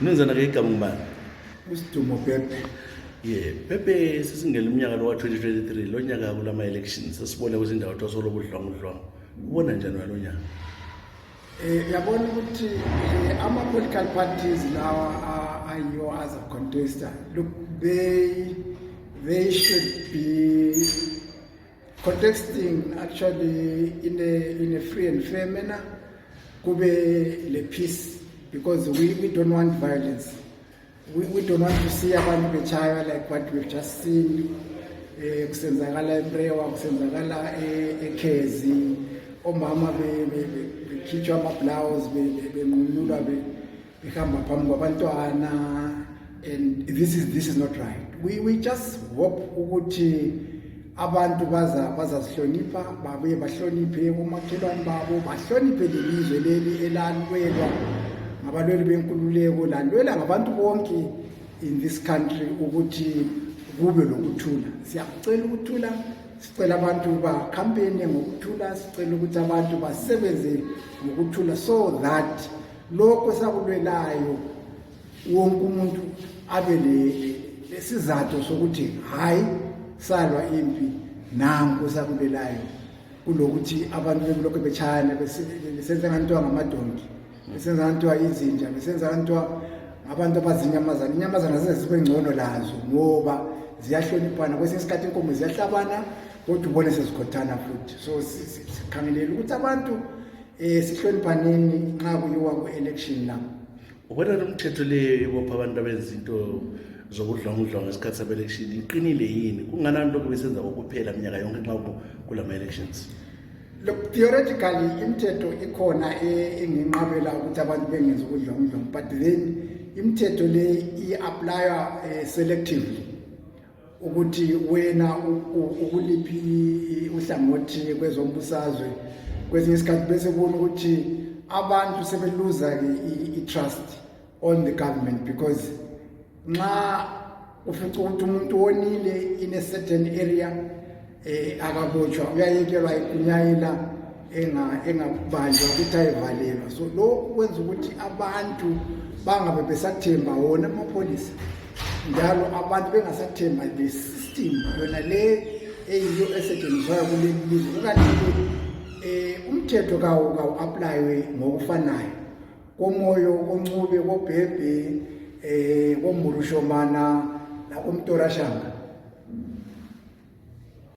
Nenzana ke igama ngubani? Sdumo Bhebhe. Bhebhe sisingena umnyaka lo wa 2023 lo nyaka kulama elections sesibona kwezindawo tosolo budlongudlongo. Ubona njani lo nyaka? Yabona ukuthi ama political parties now ayo as a contester. Look, they should be contesting actually in a free and fair manner. Kube le peace, because we don't want violence. We don't want to see abantu bechaya like what we've just seen. Kusenzakala eMrewa, kusenzakala eKhezi, omama bekhitshwa ama-blouse benqunulwa behamba phambi kwabantwana, and this is not right. We just hope ukuthi abantu bazazihlonipha, babuye bahloniphe omakhelwane babo, bahloniphe lelizwe leli elalwelwa ngabalweli benkululeko, lalwela ngabantu bonke in this country ukuthi kube lokuthula. Siyakucela ukuthula, sicela abantu bakhampene ngokuthula, sicela ukuthi abantu basebenze ngokuthula, so that lokho sakulwelayo wonke umuntu abe lesizathu sokuthi hayi salwa impi nanku sakulwelayo, kulokuthi abantu belokho bechayana besenza ngantwa ngamadonki, besenza ngantwa izinja, besenza ngantwa abantu abazinyamazana. Inyamazana zibe ngcono lazo ngoba ziyahloniphana, kwesinye isikhathi inkomo ziyahlabana kodwa ubone sezikhothana futhi. So sikhangelela ukuthi abantu sihloniphaneni nxa kuyiwa ku-election la. Ubona lo mthetho le ibopha abantu abenza into zokudlongudlonga ngesikhathi sabe-election iqinile yini? Kunganani lokhu besenza kokuphela minyaka yonke nxa kulama elections? Look, theoretically imithetho ikhona enginqabela ukuthi abantu bengenza ukudlongudlonga, but then imithetho le i-applya selectively, ukuthi wena ukuliphi uhlangothi kwezombusazwe, kwesinye isikhathi bese kubona ukuthi abantu sebeluza-ke i-trust on the government, because nxa ufica ukuthi umuntu wonile in a certain area akabotshwa, uyayekelwa ikunyayela engabanjwa ukuthi ayivalelwa. So lokhu kwenza ukuthi abantu bangabe besathemba wona amapholisa, njalo abantu bengasathemba the system yona le eyiyo esetshenziswayo kuleli lizwe. Ukanti umthetho kawu-aplaywe ngokufanayo komoyo, koncube, koBhebhe, koMburushomana nakomtorashanga.